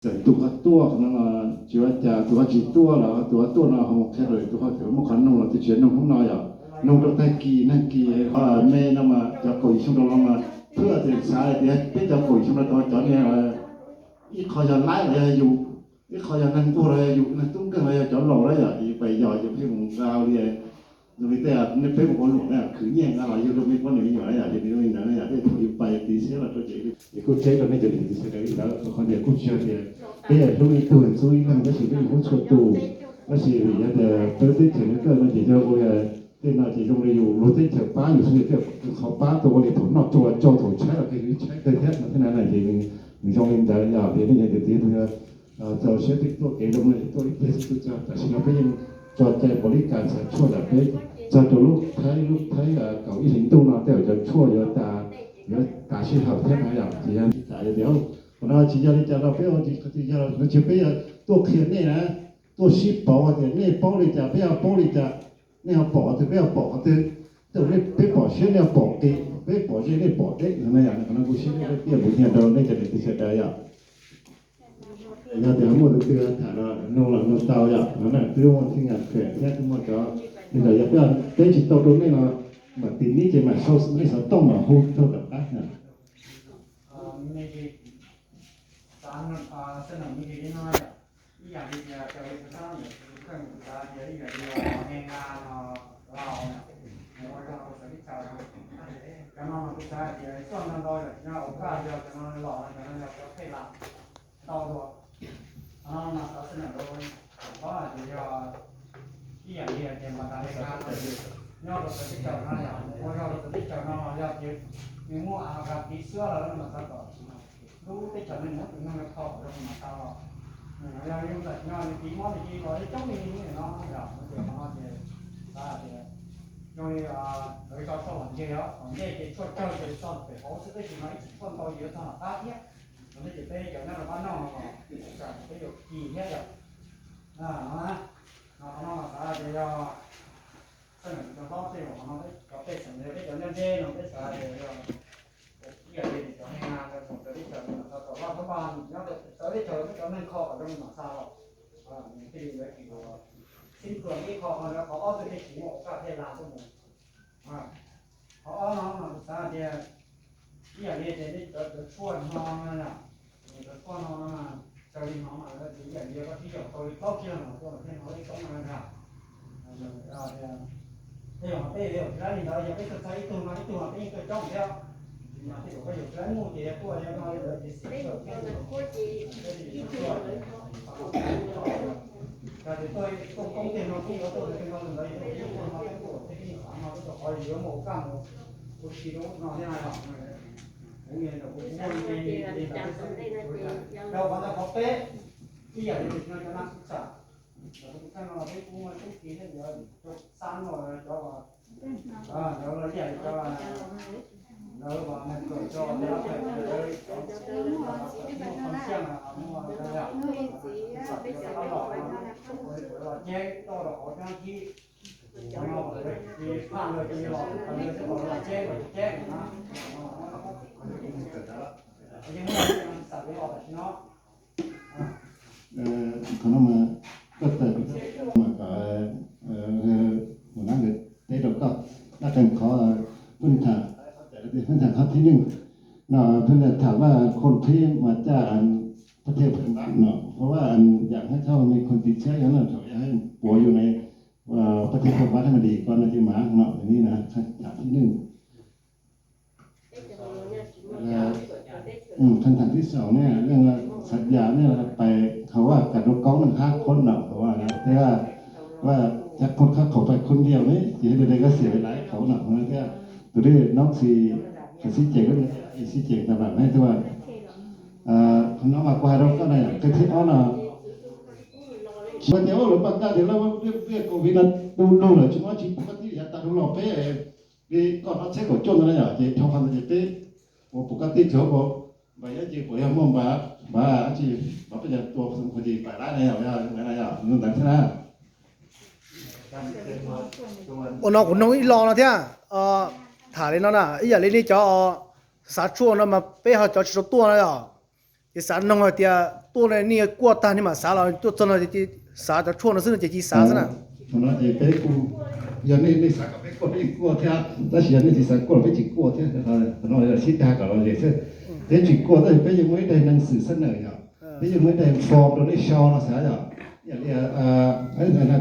Txawm tus ho tuaj qhov no los tsis ua cas, tus ho tsis tuaj los tus ho tuaj no ho mus qhia rau tus ho txawm muaj qhov noog los twb tsis yog noog hnub no yom, noog rau tag kis nag kis me no mas cov kaum yim xyoo rau los mas phwj tias xav tias peb cov kaum yim xyoo rau cov niag ib qho yog laib los yog yus, ib qho yog neeg nquag los yog yus, neeg tub nkeeg los yog cov laus na yom, ces yus pais yos yus pheej mus nqa li zoo li tej peb mus ua luam na, khwv nyiaj nqa los yug rau me poj niam me nyuam na yom, ces nws zoo li ntawd na yom, tej thaum yus pais yus tiv xiab los rau ces, ces kuj teb rau nej cov niam txiv sawv daws li ntawd, qhov tias kuj tsis yog tias peb hlub ib tug txub ib leeg, tab sis peb hlub txhua tus, tab sis vim yog tias peb teb chaws no kawg no ces yog ua li tej no ces zoo li yus luag teb chaws pab yus xwb, yus tej qhov pab tuaj ua li thaum noj tuaj tso thaum tshaib los ces tshaib kawg thiab no thiab na, ces nws zoo li ntawd yog tias nej cov niam txiv txaus siab peb tuaj kev zoo no ces tuaj ib pliag xwb tuaj txog tam sim no peb yeej tso cai pom li kas txhaj tshuaj ntawm peb txog rau lub thaib, lub thaib kaum ib hlis ntuj no tej zaum cov tshuaj yuav tas, yuav tas sij hawm thiab na yom, ces yog li cas yog tias qhov no tsis yog li cas no peb ua tsis qhov twg yog no tsis peb yog tuaj qhia nej na, tuaj sib pauv tias nej paub li cas peb ho paub li cas, nej ho pom qhov twg peb ho pom qhov twg, tej zaum peb pom siab nej ho pom qis, peb pom ze nej pom deb no na yom, qhov no kuj siab nej tiaj mus nyiag rau nej cov niam txiv sawv daws yom. Yog tias muaj tus twg tham los nug los nug tau yom, no na twb muaj thij nkam khem thiab twb muaj cov, li ntawd yog peb teb tsis tau rau nej no mam tis nib ces mam sau nej xov tooj mam hu rau tom qab na. Ib yam li tias cov li tus sab ntawm tus kheej tus xav tias ib yam li los he nga no laus na, ua zog rau txawv teb chaws no. Cov no mas kuv xav tias tuaj ntau ntau yam no ua kaj yog cov no los no cov no yog cov phem lam ntau dua. Qhov no mas xav xwb na, paub hais tias yog ib yam li tias mas tas he nga no nyob rau txawv teb chaws no yog ua zog rau txawv teb chaws no los yog tias nws muaj a kas tiv xwab lawm no mas xav kom lub teb chaws no muab tus neeg no kho kom zoo mas tau los. Yog li ntawd no nws tiv mob nws cia li los li coob li hnub no yog no ces xav tias zoo li lawv tso tshuaj los ntse os, los ntej ces tshuaj tsawg ces tso pem hauv xwb, tab sis no ib txhij tshuaj ntau ces yuav txog tom qab thiab. Los ntej ces peb cov nyob rau pab noj no los tsam peb yuav kis thiab yom. No, no qhov no mas xav tias yog txheej cov hlob tej zaum qhov no cov pej xeem peb cov nyob deb no peb xav tias yog ib yam li cov he na, cov teb chaws no tau tom vaj thab npas nyob txawv teb chaws peb cov neeg kho kom zoo mam xa los. Thiaj li lawv tsis xib tuam ib qho no, qhov ob tug thiaj tsis muaj ua kaj thiaj la tuaj mus. Qhov ob no mas kuv xav tias ib yam li tias nej cov tshuaj no no yom, cov tshuaj no no mas raws li hnov mas lawv tias ib yam li koj twb yaum tau li plaub kiag los tuaj thiaj hnov ib toob no yom. Tej zaum tej zaum tsis laib li ntawd yog peb tuaj txog ib tug no ib tug no peb yeej tuaj coob thiab. Mas tej zaum koj yuav tsis laib mus ces yog tuaj yog no li ntawd ces xij tawm thiab. Yog tias tuaj tuaj koob tiag no koob yuav tuaj tiag no li ntawd yog tuaj no peb tuaj thiaj li xav no tuaj rau qhov yuav mus ua kaj mus ua si rau ub no thiab no yom. Kuv niam ntawm kuv kuv muaj li li ntawd thiab xwb. Rau qhov ntawd qhov peb ib yam li no cov nab xab tsam ntawm kuv txheej no los peb kuj muaj tub ki thiab ntawd rau xab no cov ntawd los ib yam li cov ntawd los nws kawm cov tej lab phem ntawd cov muaj qhov xiaj no muaj cov yam los ceb toj los hauv cab kib no, phaj ntawd cia li los ntawd xwb los ceb los ceb na. Yeej muaj xam li los tam sim no. Qhov no mas koj tawm mas kom mus nab nkawd teb rau koj. Dab qees qhov pheej tham, pheej tham qhov thib neej no, pheej thamว่าคนที่มาจากประเทศเพื่อนบ้านเนาะ เพราะว่าอยากให้เขามีคนติดเชื้ออย่างนั้นเถอะ อยากให้ผัวอยู่ในประเทศเพื่อนบ้านให้มันดีก่อนนะ ที่มาเนาะ อย่างนี้นะ คำถามที่หนึ่ง คำถามที่สองเนี่ย เรื่องสัญญาเนี่ย ไป เขาว่ากับลูกน้องมันห้าคนเนาะ เขาว่านะ แต่ว่า ว่า ถ้าคนเขาขอไปคนเดียวนี่ จะให้เด็กก็เสียเวลาให้เขาเนาะ เพราะฉะนั้นก็ ตัวนี้น้องสี สีเจ๋งก็สีเจ๋งตามหลังให้ตัว น้องมา qua đâu có này cái thứ đó là มาเดี๋ยวหลวงป้าเจ้าเดี๋ยวเราเรียกเรียกโควิดนะ ดูดูหน่อย เฉพาะชีวิตปกติอย่าตัดดูหลอกเป้ đi con nó chết của chôn rồi đấy nhỉ, thì trong phần thì Tết của của các Tết thiếu bộ, và nhớ chỉ của em mong bà bà chỉ bà bây giờ tua phần của gì bà lá này nhỉ, nhớ này nhỉ, nhớ đánh thế nào. Ua no kuv nug ib lo no thiab, tham li no na, ib yam li nej cov xav tshuaj no mas peb ho cov tsis tau tuaj no yom. Ces xav noog hais tias tuaj nej kuaj tag nej mam xav los tuaj txog no xav cov tshuaj no xwb no ces cia xav xwb na? Thaum no ces peb kuj, yog nej nej xav kom peb kuaj peb yeej kuaj thiab, tab sis yog nej tsis xav kuaj los peb tsis kuaj thiab. Thaum no sib dag kom los zem xwb. Peb tsis kuaj tab sis peb yeej muaj ib daim neeg xwm xab nawm yom, peb yeej muaj ib daim form rau nej sau no xav yom. Yam li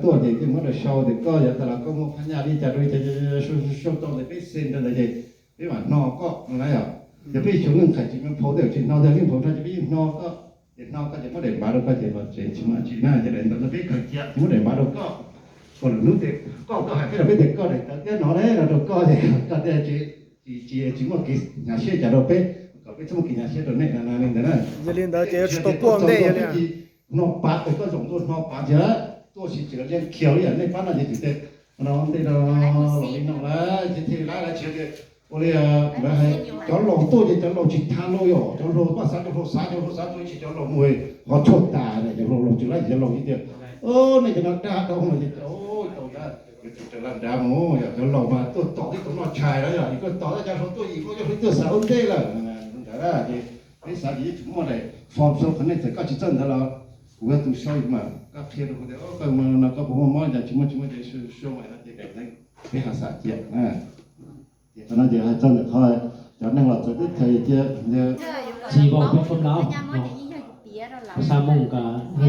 tuaj ces yeej muab rau sau tias koj yuav tas los koj muaj phab nyaj li cas rau li cas, sau tau ntawd peb xee rau ntawd ces peb mam hno koj no na yom. Yog peb xyov neej qhais tsis me phau tej tsis hno tiag, neej phau hno ces peb yeej hno koj. Ces hno koj ces muab daim npav rau koj ces los tsev tsis muaj tsis na, ces daim ntawd no peb khaws cia ces muab daim npav rau koj. Kom lwm hnub ces koj koj hais peb los peb tias koj daim ntawd thiab no ne los rau koj ces koj thiaj tsis tsis tsis muaj kev hnyav siab cas rau peb, kom peb txhob muaj kev hnyav siab rau nej no li ntawd na. Yog li ntawd ces yuav tsis tau kuaj ntej yog li. Hno pav ces koj zaum ntua hno pav ces tuaj tsis tseem liaj khiaus li yam nej pab no ces tsis tseem no ntej no los li no lawm ces thiaj li lawv tsis ua li lawv hais cov laus tuaj ces cov laus tsis tha lauj yom, cov hluas paj xav cov hluas xav cov hluas xav tuaj tsis cov laus mus qhov tshuaj tas cov hluas laus tsis lawv cov laus tias nej cov no dag rau no ces tau lawm, yuav tsum raws laj nrad mus yom, cov laus mas tuaj tom tib tug noj tshais lawm yom, es koj tom cov hluas tuaj yim muaj cov hluas tuaj xav ua ntej lawm ntawd ces peb xav ces yuav tsum muaj daim form sau qhov nej txawm koj tsis txawj ntawd los kuv yog tus sau mas koj qhia rau kuv tias koj no koj puas muaj mob cas tsis muaj tsis muaj ces sau mas no ces daim peb ho xav cia. Ces qhov no ces hais txog ntawm qhov cov neeg los txawv teb chaws cia tsis vau peb koj laus, xav mus kam hu,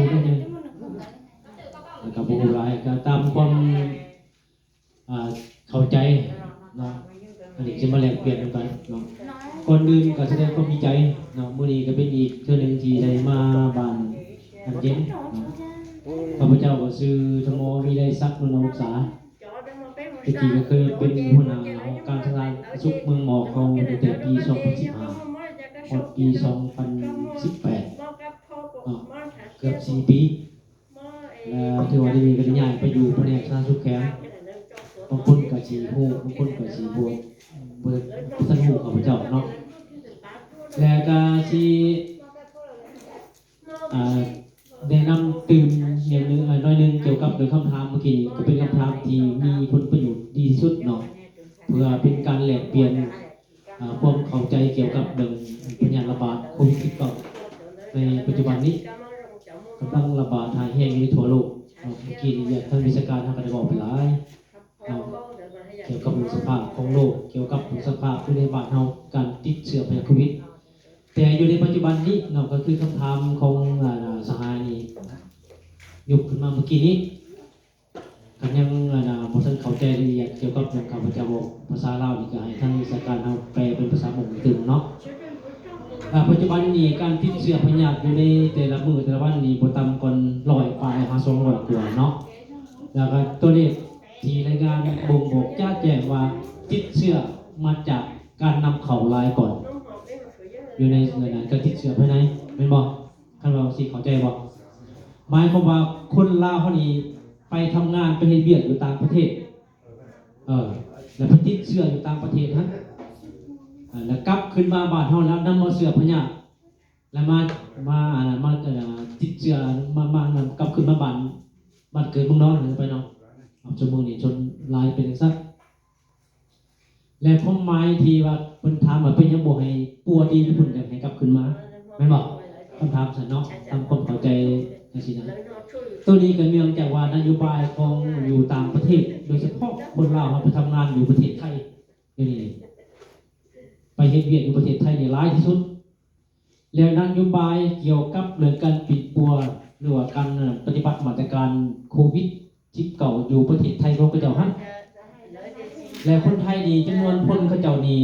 kam hu lais kam tam kom khaus cai, ann tsis mas lees pias rau kam,ก่อนอื่นก็แสดงความดีใจ เนาะ มื้อนี้ก็เป็นอีกเทื่อหนึ่งที่ได้มาบ้านน้ำเย็น เนาะ ข้าพเจ้าก็ชื่อธโม วิไลศักดิ์ นนทวงศา ตะกี้ก็เคยเป็นหัวหน้าห้องการทำงานสุขเมืองหมอกเขาตั้งแต่ปีสองพันสิบห้า ฮอดปีสองพันสิบแปด เนาะ เกือบสี่ปี แล้วถือว่าเดี๋ยวนี้ก็ได้ย้ายไปอยู่แผนกสาธารณสุขแขวง บางคนก็สิฮู้ บางคนก็สิบ่ บ่ทันฮู้ข้าพเจ้าเนาะ แล้วก็สิ อ่า แนะนำตื่มอย่างหนึ่ง อ่า หน่อยหนึ่งเกี่ยวกับเรื่องคำถามเมื่อกี้นี้ ก็เป็นคำถามที่มีผลประโยชน์ดีที่สุดเนาะ เพื่อเป็นการแลกเปลี่ยน อ่า ความเข้าใจเกี่ยวกับเรื่องพยาธิระบาดโควิดสิบเก้า ในปัจจุบันนี้กำลังระบาดร้ายแรงอยู่ในทั่วโลกเนาะ เมื่อกี้นี้ท่านวิชาการท่านก็ได้บอกไปหลายเนาะ เกี่ยวกับเรื่องสภาพของโลก เกี่ยวกับเรื่องสภาพอยู่ในบ้านเรา การติดเชื้อพยาธิโควิด แต่อยู่ในปัจจุบันนี้เนาะ ก็คือคำถามของ อ่า สหายนี่ยกขึ้นมาเมื่อกี้นี้ คันยัง อ่า บ่ทันเข้าใจละเอียดเกี่ยวกับเรื่องข้าพเจ้าเว้าภาษาลาวนี่ก็ให้ทางวิชาการเฮาแปลเป็นภาษามงอีกเทื่อหนึ่งเนาะ อ่า ปัจจุบันนี้การติดเชื้อพยาธิอยู่ในแต่ละมื้อแต่ละวันนี่บ่ต่ำกว่าร้อยปลายหาสองร้อยกว่าเนาะ แล้วก็ตัวเลขที่รายงานบ่งบอกชัดแจ้งว่าติดเชื้อมาจากการนำเข้าหลายก่อน อยู่ในนั้นก็ติดเชื้อภายใน แม่นบ่ คันว่าจั่งซี้เข้าใจบ่ หมายความว่าคนลาวเฮานี่ไปทำงานไปเฮ็ดเวียกอยู่ต่างประเทศ เออ แล้วไปติดเชื้ออยู่ต่างประเทศหั้น อ่า แล้วกลับคืนมาบ้านเฮาแล้วนำเอาเชื้อพยาธิ แล้วมา มา อ่า มา เอ่อ ติดเชื้อ มา มา กลับคืนมาบ้าน บ้านเกิดเมืองนอนหั้นไปเนาะ เอา ชั่วโมงนี้ชนหลายเป็นจั่งซั้น และความหมายที่ว่าเพิ่นถามว่าเป็นหยังบ่ให้ปัวดีอยู่พุ่นอยากให้กลับคืนมา แม่นบ่ คำถามซั่นเนาะ ตามความเข้าใจจั่งซี้นะ ตัวนี้ก็เนื่องจากว่านโยบายของอยู่ต่างประเทศ โดยเฉพาะคนลาวเฮาไปทำงานอยู่ประเทศไทย เดี๋ยวนี้ไปเฮ็ดเวียกอยู่ประเทศไทยนี่หลายที่สุด แล้วนโยบายเกี่ยวกับเรื่องการปิดปัว หรือว่าการ เอ่อ ปฏิบัติมาตรการโควิดสิบเก้า อยู่ประเทศไทยของเขาเจ้าหั้น และคนไทยนี่จำนวนคนเขาเจ้านี่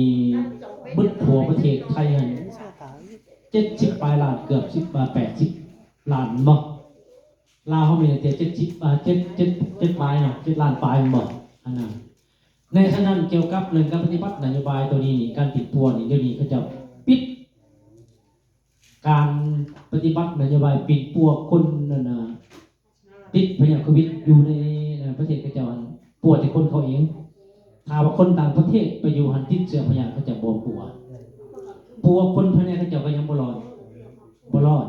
เบิดทั่วประเทศไทยหั้นเจ็ดสิบปลายล้าน เกือบสิบ อ่า แปดสิบล้านแม่นบ่ ลาวเฮามีแต่เจ็ดสิบ อ่า เจ็ด เจ็ด เจ็ดปลายเนาะ เจ็ดล้านปลายแม่นบ่ อันนั้น ในฉะนั้นเกี่ยวกับเรื่องการปฏิบัตินโยบายตัวนี้นี่ การปิดปัวนี่ เดี๋ยวนี้เขาเจ้าปิด การปฏิบัตินโยบายปิดปัวคนนั่นน่ะ ติดพยาธิโควิดอยู่ใน เอ่อ ประเทศเขาเจ้าหั่น ปัวแต่คนเขาเอง ถ้าว่าคนต่างประเทศไปอยู่หั่นติดเชื้อพยาธิเขาเจ้าบ่ปัว ปัวคนภายในเขาเจ้าก็ยังบ่รอด บ่รอด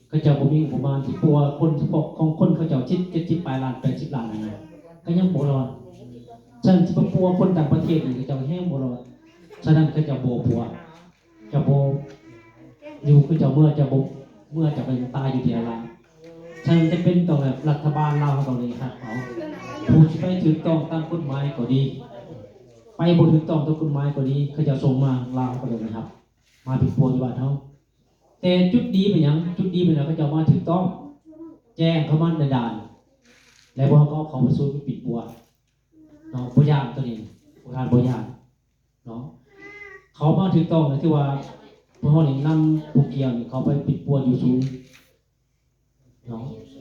เขาเจ้าบ่มีงบประมาณที่ปัวคนเฉพาะของคนเขาเจ้าสิบ เจ็ดสิบปลายล้าน แปดสิบล้านนั่นนะ ก็ยังบ่รอด ฉะนั้นสิไปปัวคนต่างประเทศนี่เขาเจ้าแฮงบ่รอด ฉะนั้นเขาเจ้าบ่ปัว เจ้าบ่ Yog koj cov muaj cov bom, muaj cov koj yuav tag yus tias lawm. Txhais tes peb tau lawm, laj thab npaj Laus tau li hab, kuv tsis paib thwm tooj tam koj maib kom dig, paib npaum thwm tooj tam koj maib kom dig, koj cov xoo mas Laus tau li hab, mas pib puas yus npaj hab. Tes cub dig pes nyab, cub dig pes nyab koj cov mas thwm tooj, ces koj mas dag dag, lawv puas ho koj qhov puas xub pib puas, puas yam tau li, puas yam, puas yam. Qhov mas thwm tooj na thiaj ua, puas ho li nam puas kiag li qhov paib pib puas yus xub.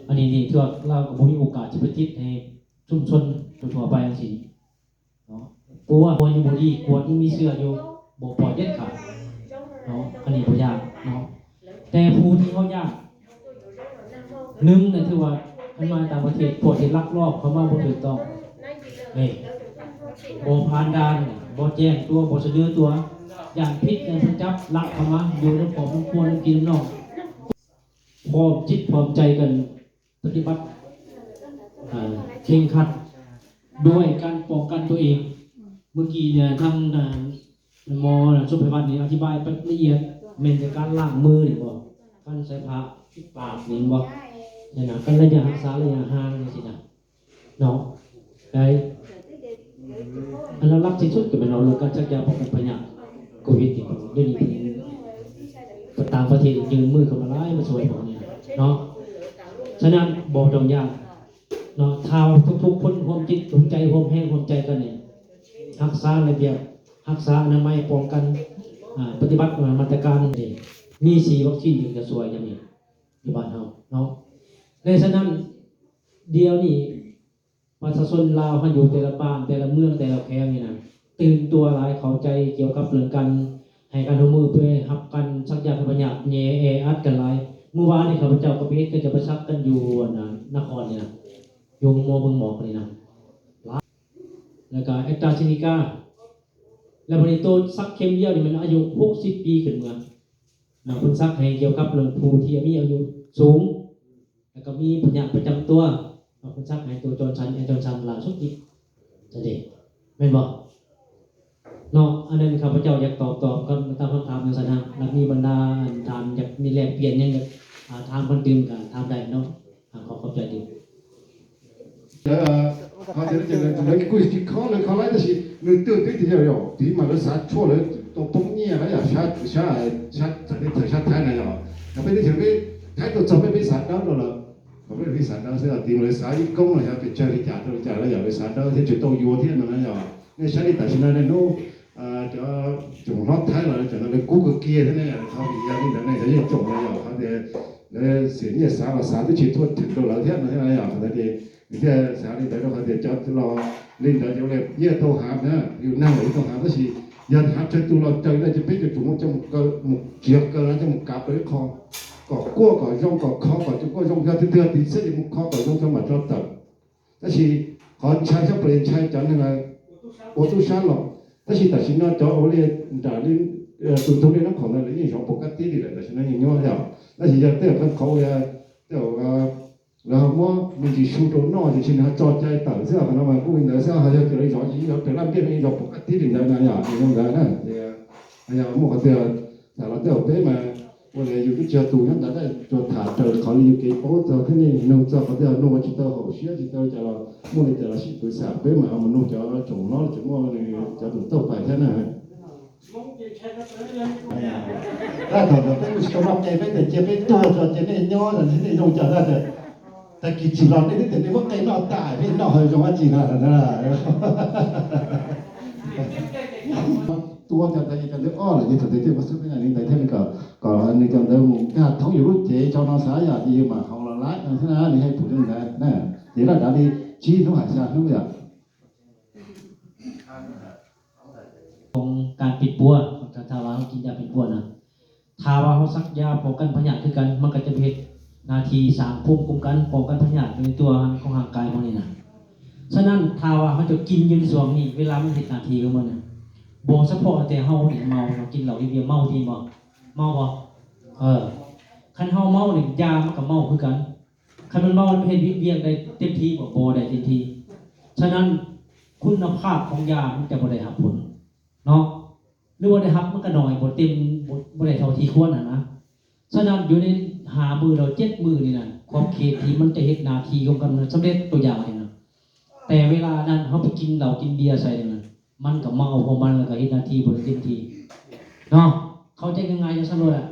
Ann ni thiaj Laus kuv muaj ib ua kam tsis paib tib, xum xuam tuaj tuaj paib si. Puas, puas yus npaum dig, kuas yus me xwb yus npaum pom deb khav. Ann ni puas yam, tes hu thiaj ho yam. Neeg na thiaj ua, hab mas tas pas thiaj puas thiaj laj loj qhov mas npaum thwm tooj, npaum phab nra, npaum ceeg tua, npaum sawv daws tua, yam phib yam phab cab lam qhov mas yus nyob pom nyob puag nyob kis nyob no, phom cib phom cai kan pab tib pab, kheej khaj, duaj kan pom kan tua ib. Muaj kis thaj mos txuj phem vaj ni a thib npaj pab la iab, men tas kab lam mwj li npaum, kab xaiv phab, pam li npaum, kab laj yam hab xav laj yam hab li si na. No, laj laj txij txhub kws mas no lawv kab txhab cai pom kab phab nyam Covid ni, pab tas pas thiaj yws mwj kws mas laib mas txhua pom ni no. Txhab na npaum rau yam no, thab thub thub khub huam cib huam cai huam heej huam cai koj ni, hab xav laj yam, hab xav na mais pom kan, pab tib pab mas tas kab ni, mi xis vaccine yws cov xuas yam ni, yws npaj hab no. Lej txhab na Dua li, pas xav xua Laus hab yus tes la pas tes la muaj tes la khev li na, twg tua lais qhov cai cia kab plawg kan, hais kan hu mws peb hab kan txhab cai phab nyam nyem e ab kan lais. Muaj vaj ni khas pab cau koj peb koj cov pab txhab kan yus na, na qhov ni na, yus muaj mws mos li na, lawv kab AstraZeneca, lawv pab ni tua txhab khem yam ni mas ayu hub xib pib kheev mus, no pab txhab heev cia kab plawg phu thiab mi ayu xoob, lawv kab mi phab nyam pab cam tua, no pab txhab heev tua Johnson, Johnson lam xub tim, me npaum no, ann ni khas pab cau yak tom tom koj tam phab tham no xav na, lawv mi npaj na tham yak mi lej piam nyeej tham pab twg kam tham dai no, qhov qhov cai li. Lawv kuj tsis kho, lawv kho laib tab sis nws twb twb tiv yog tiv mas lawv xav tshuaj lawv tau poob nyiaj lawm yom, sab txawm teb chaws sab Thaib na yom, peb teb chaws peb Thaib tuaj txog peb peb xav dawb rau lawm, peb peb xav dawb xwb, tiv mas lawv xav ib koob los xav pes tsawg li cas rau li cas lawm yom, lawv xav dawb thiab tsis tau yuav thiab no na yom. Nej saib li tam sim no nej hnub cov tsoom hlob Thaib los cov no lawv kub kawg kiag thiab ne, qhov vim yog li ntawd ne cov yeej tsoom no yom, qhov tias lawv xiam nyiaj xav los xav twb tsis tuaj thwm rau lawv thiab no thiab yom, qhov ntawd ces nws thiaj xav li ntawd rau qhov tias cov los li ntawd ces ua li nyiaj tau hav na, yus neeg los yeej tau hav tab sis yog hav tsawg tus los raws li no ces peb cov tsoom no coj mus kiag kaw no coj mus kav rau ib qho kom kuaj kom zoo kom kho kom cov kuaj zoo, yog twg twg tiv xwb ces mus kho kom zoo cov mam tso tawm. Tab sis qhov ntshai tshaj plaws ntshai cov neeg ua tub sab los, tab sis tam sim no cov ua li nram li tus ntug li Nab Khoom ntawd lawv yeej zov puas kab tib li lawm, tam sim no yeej nyuaj yom. Tab sis yog tej zaum qhov ua li tej zaum lawv ho muab me ntsis su rau noj ces tsis nws ho tso cai tawm xwb, qhov no mas kuj li ntawd xwb, ho yog tias lawv zov ces yeej zov raws laj ntiaj no yeej zov puas kab tib li ntawd na yom, zoo ntawd na. Yog muaj qhov twg tham los tej zaum peb mas ua li yus twb tsis yog tus nyob ntawd, tsuas tham raws qhov li yus kev paub txog thiab nej nug txog qhov twg nug ua tsis tau haum siab tsis tau cas los muaj li cas los sim pw xam peb mas ho mus nug cov tsoom hlob tseem muaj cov tus tauj pais thiab na. Tab tom peb mus tsis tau noj qe peb tias cia peb tuag tso cia nej nyob los nej zoo cas tab tias tag kis tsim los nej twb tias nej muab qe noj tas peb noj ho zoo dab tsi no. Tua cov ntawd, cov ntawd ob lawm ces thaum ntawd thiaj muab xub peb na li ntawd thiab, kom nws cov ntawd mus nkag thoob yus lub cev tso no xav yom, ces yus mam haus los laib no thiab na, nws haj pum li ntawd na. Ces laj dav li tsib hnub hais xya hnub yom. Kas pib puas, tham vas hauv kis cas pib puas na, tham vas hauv xab ya pom kas phab nyam kwv kas mas kas cov phem nas this xaam phum koom kas pom kas phab nyam rau tuaj hab koob hab kais hmo ni na. Xab nab tham vas hauv cov kis nyob xuas ni vej lab mas phem nas this kawg mas na. Npog xab phom tias hauj ni maus no kis laus li vias maus thiab npog, maus pog. Kheev hauj maus ni ya mas kas maus kwv kas. Kheev maus mas phem vij vias dai tej thi pom npog dai tej thi. Xab nab khub nab phaj khoom ya mas cas npog dai hab phom no, lub npog dai hab mas kas no npog tej, npog dai thaus thi khuab na na. Xab nas yug ne, has mws los ceb mws ne na, khov khe thi mab ca hej nas thi zoo kab na xab lej tau yaam ne na. Tes ve las na hab peb kis laus kis npias xais ne na, mab kam mab ua pha mab los kam hej nas thi pua ceb thi no. Khau ceb ngai yog xab laj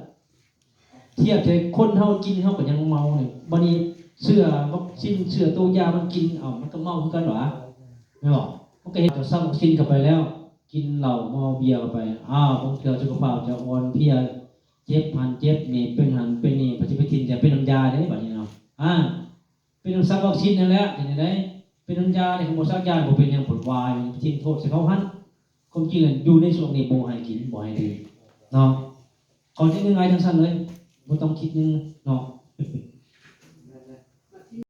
thiab tes khon hab kis hab kam nyaam mau ne, npaum ni xwm vaccine xwm tau ya mab kis mab kam mau kab lawm. Mab kam hej cov xab vaccine kam pais lawm, kis laus mau npias kam pais, a, poob kag txuj ka pha cov ua phiaj, ceb han ceb ne, peb han peb ne, pab tsi peb thi tes peb nam ya ne, npaum ni no. Peb nam xab vaccine na lawm tes ne, peb nam ya ne, koj mus xab ya puas peb nam puas va, peb thi thauj tsi khaub hab. Khom ci le yug ne xu ne mus hais kis npaum hais li no. Khau ceb ngai tag xab laj, kuv tau kis ne no.